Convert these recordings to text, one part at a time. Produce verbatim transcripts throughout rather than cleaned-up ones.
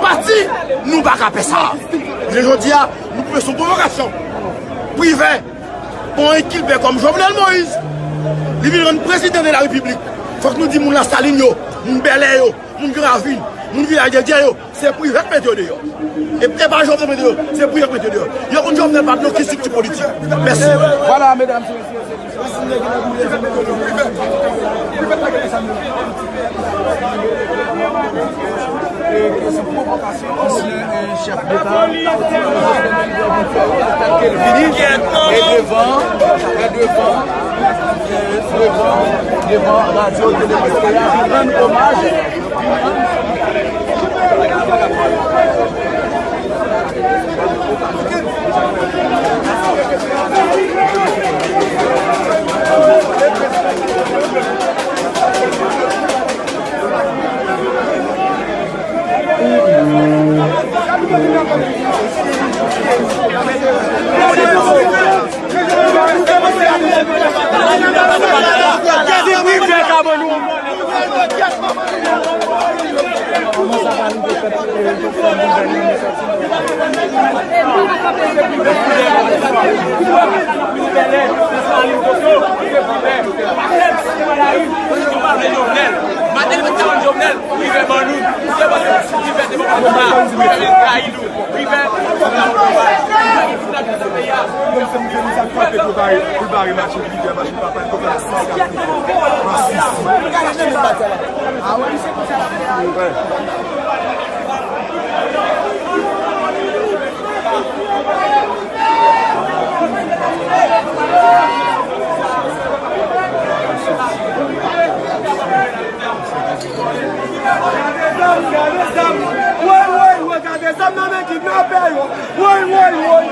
Pati, nou pa ka fè sa. Jounen jodi a, nou pran yon pwovokasyon. Privè, bon, enkilpe kòm Jovenel Moïse, li vin rann prezidan de la repiblik. Fòk nou di moun Lasalin yo, moun Bèlè yo, moun Gran Ravin, moun Vilaj de Dye yo, se Privè k mete yo deyò. E, e pa Jovenel mete yo, se Privè k mete yo deyò. Yo konn Jovenel pa t nan okenn estrikti politik. Mèsi. Voilà, mesdames et messieurs, ansyen, eh, chèf deta, tèl ke l vini, e devan, e devan, eh, devan, devan radyo, tele, vin rann omaj. Menm se misye sa k frape pou bare, pou bare machin, ki fè machin pa pran kote la sis. Gade zam, gade zam. Woy, woy, woy, gade zam nan men kidnapè yo. Woy, woy, woy.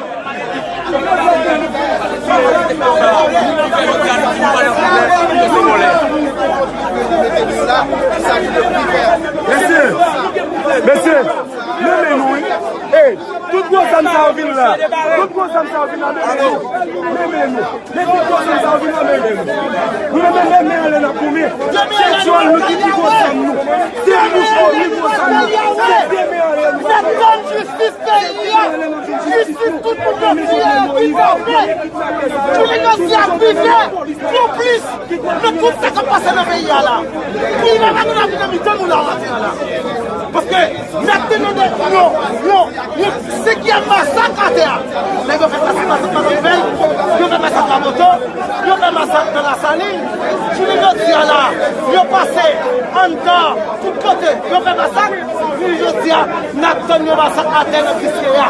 Mesye, mesye, nan men nou, wi. Ey, tout gwo zam sa yo vin la. Tout gwo zam sa yo vin la, nan men nou. Nan men nou. Depi kote sa vin nan men nou. Nou menm men anlè n ap goumen. Se djòl nou ki pi gwo zam nou. Se bouch nou ki pi gwo zam nou. Se de men anlè nou. N ap tann jistis peyi a. Jistis tout moun nan peyi a kidnape. Jounen jodi a Privè, konplis nan tout sa k ap pase nan peyi a la. Privè pa konn ap vin nan mitan nou la maten an la. Paske n ap tande yon, yon, yon, yon sizyèm masak atè a. Nèg yo fè masak, masak nan Nouvèl, yo fè masak Laboto, yo fè masak nan Lasalin. Jounen jodi a la, yo pase anndan tout kote, yo fè masak. Jounen jodi a, n ap tann yon masak atè nan Kiskeya.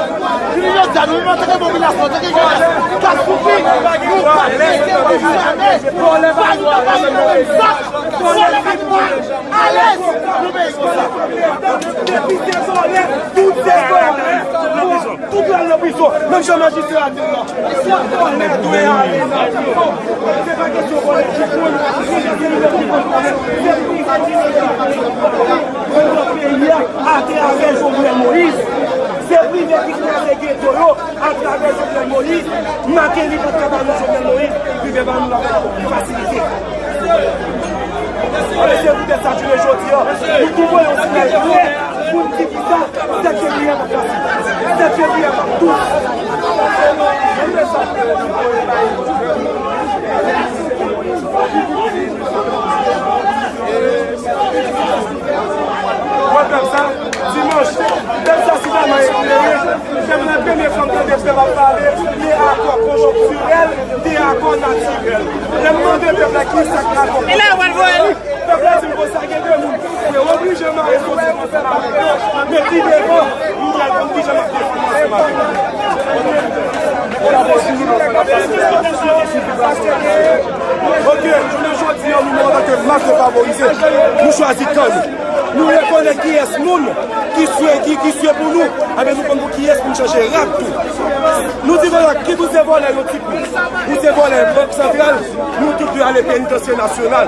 Jounen jodi a, nou menm antanke popilasyon, antanke jenès k ap soufri, nou pa ka rete bò sène. Vòlè pa vin nan peyi sa. Vòlè pa vin alèz nan peyi konsa. Depi se vòlè, tout se vòlè. Tout pral nan prizon. Menm jan majistra a di l la. Se vòlè dwe ale nan prizon. Se pa kesyon vòlè ti moun. Se vòlè ki vòlè. Se pou sa ki vòlè. Vòlè peyi a atravè Jovenel Moïse. Se Privè ki kreye geto yo. Atravè Jovenel Moïse, Martelly pa t ka ba nou Jovenel Moïse, Privè ba nou l avèk fasilite. Anben, se poutèt sa, jounen jodi a, nou tou voye yon siyal klè pou n di kisa, sèt fevriye a p ap fasil. Sèt fevriye a p ap dous. Wè pèp sa, dimanch, pèp sa sidaman eklere. Pèp la premye fwa m tande pèp ap pale de akò konjonktirèl, de akò natirèl. Lè m mande pèp la kisa k akò konjonktirèl, pèp la di m konsa gen de moun ki oblije mare soti ansanm avèk yo, men pi devan, m pral konn kijan m ap defann ansanm avèk yo. Ok, jounen jodi a, nou menm antanke mas defavorize, nou chwazi tan nou. Nou rekonèt kiyès moun ki swe, ki, ki swe pou nou, anben nou konn pou kiyès pou n chanje rad tou. Nou di konsa, kit ou se vòlè yon ti kou, ou se vòlè Bank Santral, nou tout dwe ale penitansye nasyonal.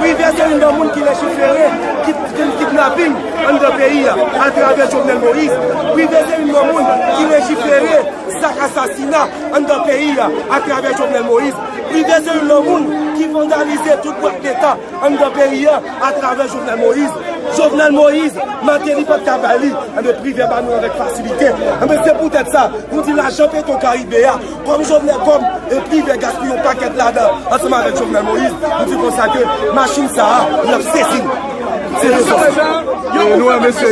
Privè se youn nan moun ki lejifere, ki, ki kidnaping anndan peyi a, atravè Jovenel Moïse. Privè se youn nan moun ki lejifere Zak asasina anndan peyi a atravè Jovenel Moïse. Prive se youn nan moun ki vandalize tout bwat leta anndan peyi a atravè Jovenel Moïse. Jovenel Moïse, Martelly pa t ka bay li, enben Prive ba nou avèk fasilite. Enben se poutèt sa, nou di lajan Petro Caribe a, kòm Jovenel, kòm e Prive gaspiye yon pakèt ladan ansanm avèk Jovenel Moïse, nou di konsa ke machin sa a, l ap sezi. Se rezon. Nou wè mesye